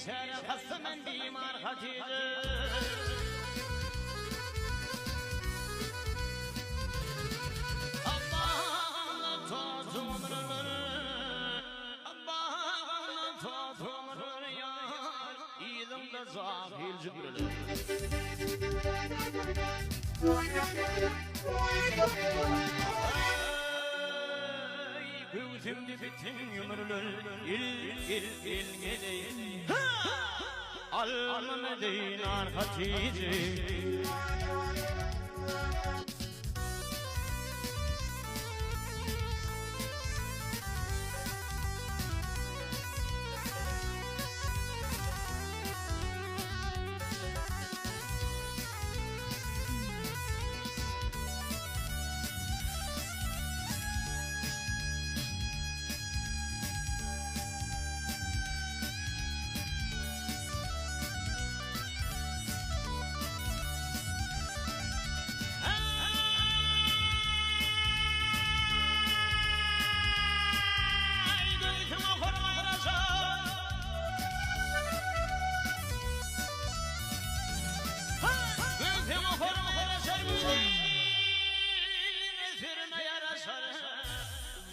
Biçäre hassa men bimar Hatyja. Göwsümde bitin ýumrular, il, il, il geleýin. Alma Medinan Hatyja.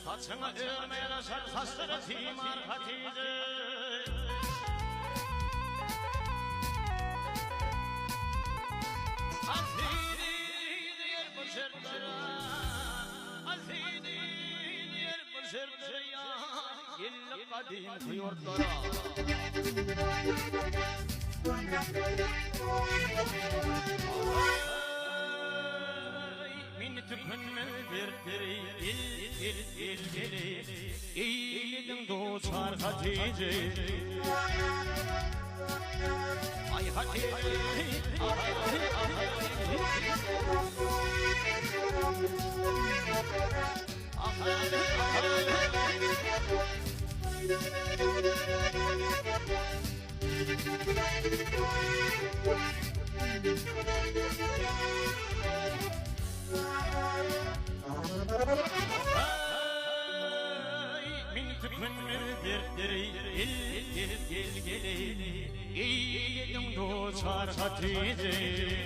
Saçyňa örme ýaraşar saçlara timar Hatyja. Min tükenmez dertleri il il il geli Eýlediň duçar Hatyja. Aý Hatyja Min tükenmez dertleri il il il geli Eýlediň duçar Hatyja.